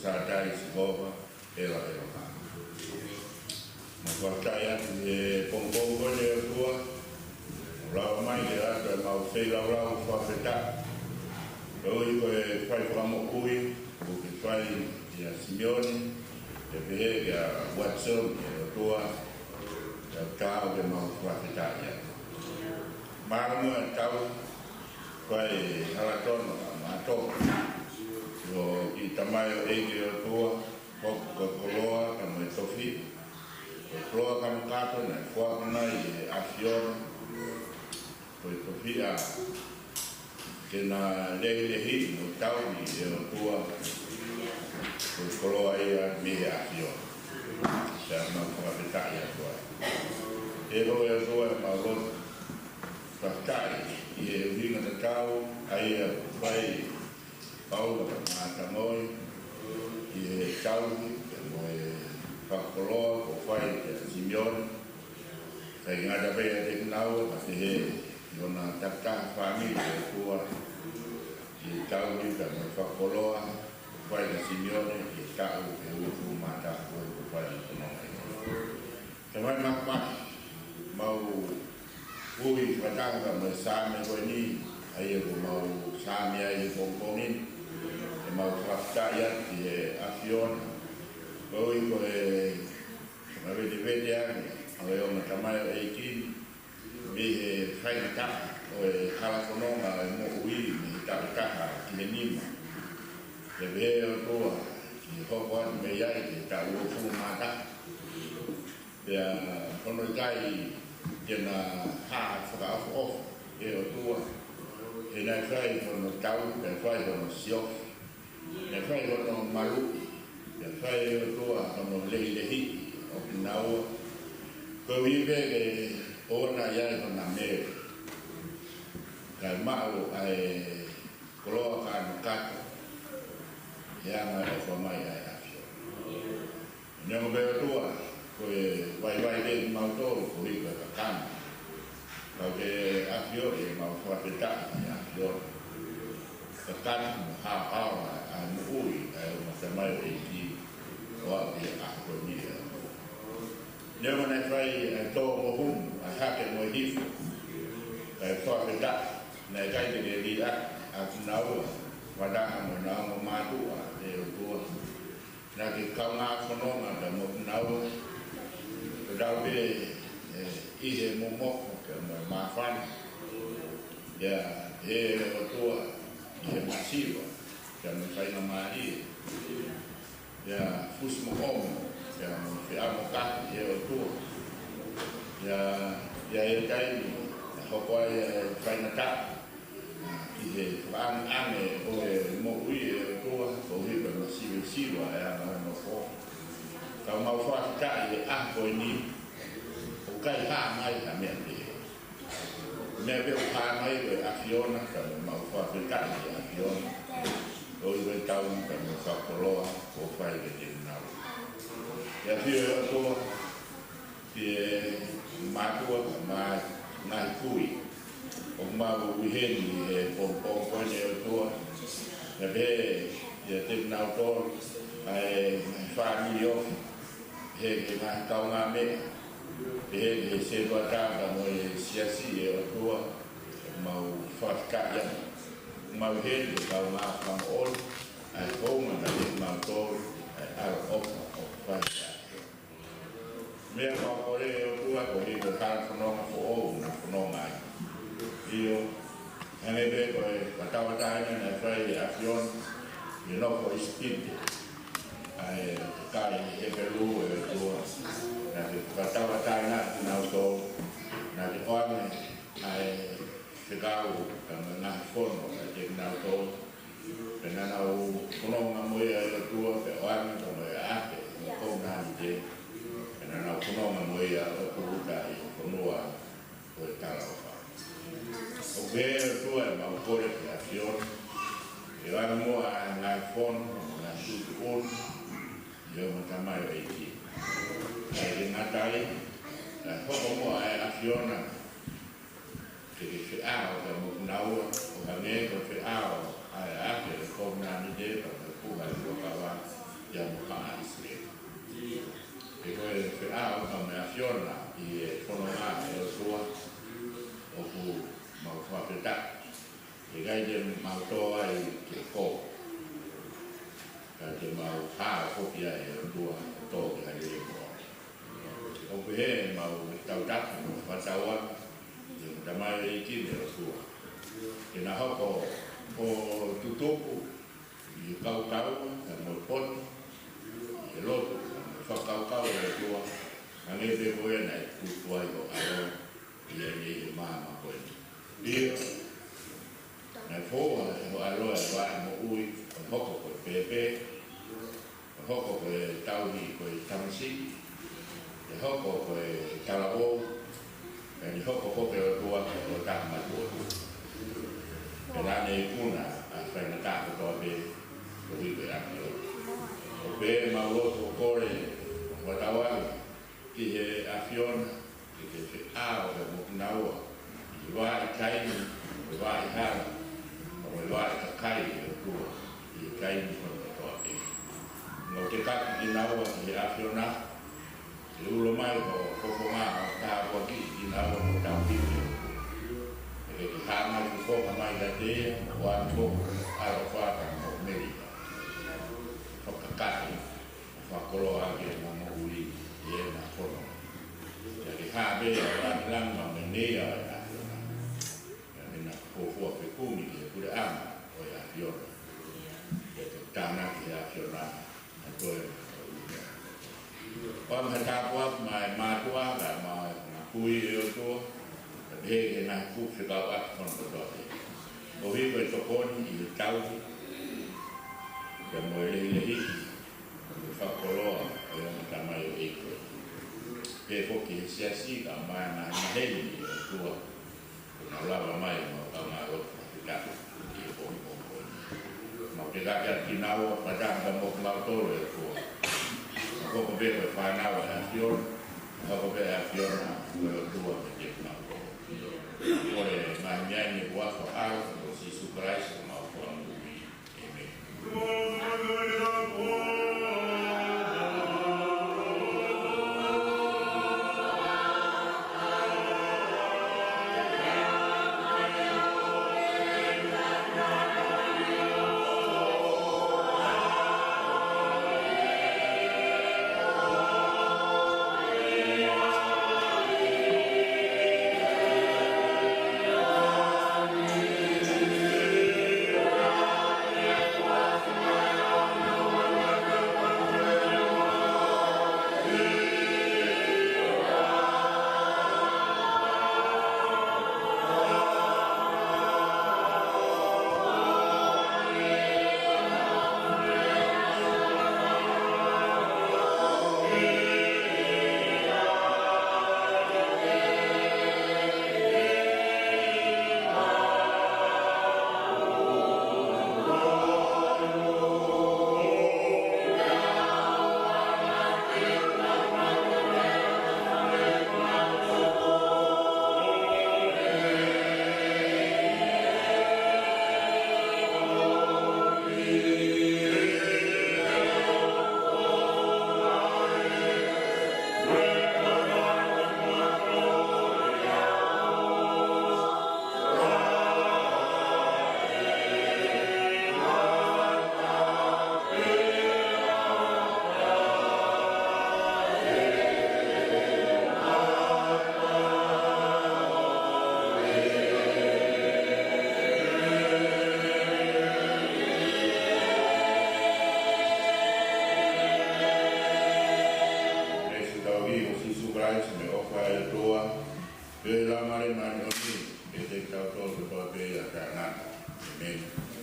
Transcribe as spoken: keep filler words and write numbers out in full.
Sātai Sihova, ʻEla ʻEla. Mau fakafetaʻi atu he pongipongi ko eni ʻe ʻOtua, ʻoku lava mai ke ʻatu ʻemau feilaulau fakafetaʻi. Koeʻuhi ko e fai fakamoʻui, ʻoku ke fai kia Simione, ke pehē kia Watson, ʻe ʻOtua, ke tau ke mau fakafetaʻi atu. Mālō muʻa e tau, fai hala tonu ʻa mātou. Ko e kiʻi tamaioʻeiki ʻe ʻOtua, ko e koloa ka mo e tofiʻa. Ko e koloa kanokato naʻe foaki mai ʻe he ʻAfiona. Ko e tofiʻa ke na lehilehiʻi mo tauhi ʻe ʻOtua. Ko e koloa ia mei he ʻAfiona. Pea mau fakafetaʻi atu ai. ʻE ʻOtua, ʻe ʻOtua, ʻemau lotu fakafetaʻi ʻi he ʻuhinga tatau ʻa ia ʻoku fai ʻe Paula ka mātamoi ʻi he tauhi pea mo e fakakoloa kuo fai kia Simione. Kae ngata pē ʻiate kinaua, ka pehē ki hona takitaha fāmili ʻe ʻOtua, ʻi he tauhi pea mo e fakakoloa kuo fai kia Simione ʻi he taʻu ʻe uofulu mā taha kuo fai ʻi he fononga ni. Tamai māfimafi, mau ui fakataha mo e Saame ko eni, ʻa ia ʻoku mau Saame ai he pongipongi ni, ʻemau fakafetaʻi atu ki he ʻAfiona. Koeʻuhi ko e fakavetevete ange ʻa e ongo tamaioʻeiki ni, mei he faingataʻa ʻo e hala fononga ʻo e moʻui mei he taʻu ʻe taha ki he nima. Pea pehē ʻe ʻOtua, ke hoko atu mei ai ki he taʻu ʻe uofulu mā taha. Pea hono ʻikai ke na hā fakaʻofoʻofa ʻe ʻOtua. He naʻe fai hono tau, pea fai hono siofi. Naʻe fai hono maluʻi. Pea fai ʻe ʻOtua hono lehilehiʻi ʻo kinaua. Koeʻuhi pē ke ʻoua naʻa ʻi ai hona mele. Kae maʻu ʻa e koloa kanokato, he anga e ʻofa mai ʻa e ʻAfiona. Neongo pē ʻOtua, ko e vaivai pē kimautolu, koeʻuhi ko e kakano. Ka ʻoku ke ʻafioʻi ʻemau fakafetaʻi ki he ʻAfiona. Kakano mo haohaoa ʻa e moʻui ʻa e ongo tamaioʻeiki ʻo aʻu ki he ʻaho ko eni ʻe ʻOtua. Neongo naʻe fai ʻa e tō mo humu, ʻa e hake mo e hifo, kae fakafetaʻi, naʻe ʻikai te ke liʻaki ʻa kinaua, fakataha mo ʻena ongo mātuʻa ʻe ʻOtua. Naʻa ke kaungā fononga pea mo kinaua, ko tau pē, ē, ʻi he momoko pea mo e māfana. Pea ʻe ʻOtua, ʻi he masiva pea mo e faingamālie. Pea fusi mo ʻomi, pea mo feʻamokahi ʻe ʻOtua. Pea, pea ʻi he taimi ʻe hoko ai e faingataʻa, ʻi he fakaʻangeʻange ʻo e moʻui ʻe ʻOtua, koeʻuhi ko e masivesiva ʻa e anga hono nofo. Ka mau fakafetaʻi he ʻaho ko eni, ʻoku ʻikai hā mai ha meʻa pehē. Meʻa pē ʻoku hā mai ko e ʻAfiona, ka mau fakafetaʻi ki he ʻAfiona. Koeʻuhi ko e tauhi pea mo e fakakoloa kuo fai kiate kinaua. ʻE ʻAfio ʻe ʻOtua, ki he mātuʻa pea mo e ngaahi kui ʻoku mau ʻi heni he pongipongi ko eni ʻe ʻOtua. Pea pehē kiate kinautolu ʻa e ngaahi fāmili ofi, he, he ngaahi kaungāmeʻa, pehē ki he setuata pea mo e siasi ʻe ʻOtua, mau fakafetaʻi atu. Mau ʻi heni ke kaungā fakamoʻoni ʻa e founga kiate kimautolu ʻa e ʻaloʻofa ʻoku fai ʻe he ʻAfiona. Meʻa mau kole ʻe ʻOtua koeʻuhi ko e hala fononga foʻou naʻa fononga ai. ʻIo, hangē pē ko e fakatauʻatāina naʻe fai ʻe he ʻAfiona ʻi he nofo ʻi ʻIsipite ʻa e kakai Hepelū ʻe ʻOtua. Naʻa ke fakatauʻatāina kinautolu, naʻa ke ʻoange ʻa e fekau pea mo e ngaahi fono kiate kinautolu. Pea naʻa nau fononga mo ia ʻe ʻOtua, pea ʻoange pea mo e ʻapi ʻo e kovinānite. Pea naʻa nau fononga mo ia ʻo tūʻuta ʻi he fonua ʻo e talaʻofa. ʻOku pehē ʻe ʻOtua ʻemau kole ki he ʻAfiona, ke ʻoange muʻa ʻa e ngaahi fono, ngaahi tuʻutuʻuni, ʻi he ongo tamaioʻeiki. Kae ʻikai ke ngata ai, kae hoko muʻa ʻa e ʻAfiona ke ke feʻao pea mo kinaua, ʻo hangē ko e feʻao ʻa e ʻapi ʻo e kovinānite pea mo e puha ʻo e fuakava. Feʻao ka mo e ʻAfiona ʻi he fononga ʻa e ʻOtua, ʻoku mau fakafetaʻi. ʻIkai te mau tō ai ke kō, ka te mau hao foki ai ʻe ʻOtua ʻo tō ki he hāʻele moʻoni. ʻOku pehē ʻemau tautapa mo e fakatauange ki he Tamai ʻEiki mo e ʻOtua, ke na hoko ʻo tutupu ʻi he kaukau, ka mo e poto, ʻi he loto, ka mo e fakakaukau ʻa e ʻOtua, hangē pē ko ia naʻe tuku ai ho ʻAlo ʻi heni ʻi he māmani ko eni. ʻIo, naʻe foua ʻe ho ʻAlo e vaʻe moʻui, ʻo hoko ko e pēpē, ʻo hoko ko e tauhi ko e tamasiʻi, ʻo hoko ko e talavou, pea ne hoko ko e ʻOtua ko e Tokotaha Matuʻotuʻa. Pea naʻa ne ikuna ʻa e faingataʻa kotoa pē koeʻuhi ko e ʻAfio. ʻOku pehē ʻemau lotu ʻo kole, ʻo fakatauange ki he ʻAfiona ke ke feʻao pea mo kinaua ʻi he vaʻa taimi, mo e vaʻa hala, mo e vaʻa kakai ʻa e ʻOtua, ʻi he taimi kotoa pē. Mo tekaki kinaua ki he ʻAfiona, ke ulo mai ho fofonga ʻo tāpuakiʻi kinaua mo tauhi. Ke ke hanga ʻo fofonga mai kiate ia, mo ʻoatu ʻa e ʻaloʻofa mo e ʻofa. Fakakakato, fakakoloa ʻaki ʻemau moʻui ʻi heʻena fononga. Pea ke hā pē ʻa e lāngilangi mo e meʻa ʻa e ʻAfiona. Pea ke na fuofua fekumi ki he puleʻanga ʻo e ʻAfiona. Pea ke tānaki ʻe he ʻAfiona ʻa e toe ʻo e ʻOtua. Pea mo e tāpuaki mai mātuʻa, ka mo e ngaahi kui ʻa e ʻOtua, pea pehē ki he ngaahi kupu fekauʻaki hono kotoa pē. Koeʻuhi ko e tokoni ʻi he tauhi, pea mo e lehilehiʻi, mo e fakakoloa ʻo e ongo tamaioʻeiki ko eni. Pehē foki ki he siasi, ka mo e ngaahi maheni ʻa e ʻOtua, kuo nau lava mai ʻemau kaungā lotu fakafetaʻi ʻi he pongipongi ko eni. Mau tekaki atu kinaua, fakataha mo kimautolu ʻe ʻOtua. Mau hoko pē ko e fānau ʻa e ʻAfiona, mau hoko pē ʻa e ʻAfiona ko e ʻOtua meiate kimautolu. Kole e ngaahi meʻa ni ʻi he huafa ʻo ho ʻAlo ko Sīsū Kalaisi ko homau Fakamoʻui. ʻĒmeni. Sīsū Kalaisi, mo e ʻofa ʻa e ʻOtua, mo e Laumālie Māʻoniʻoni, ʻiate kitautolu kotoa pē ʻo taʻengata. ʻĒmeni.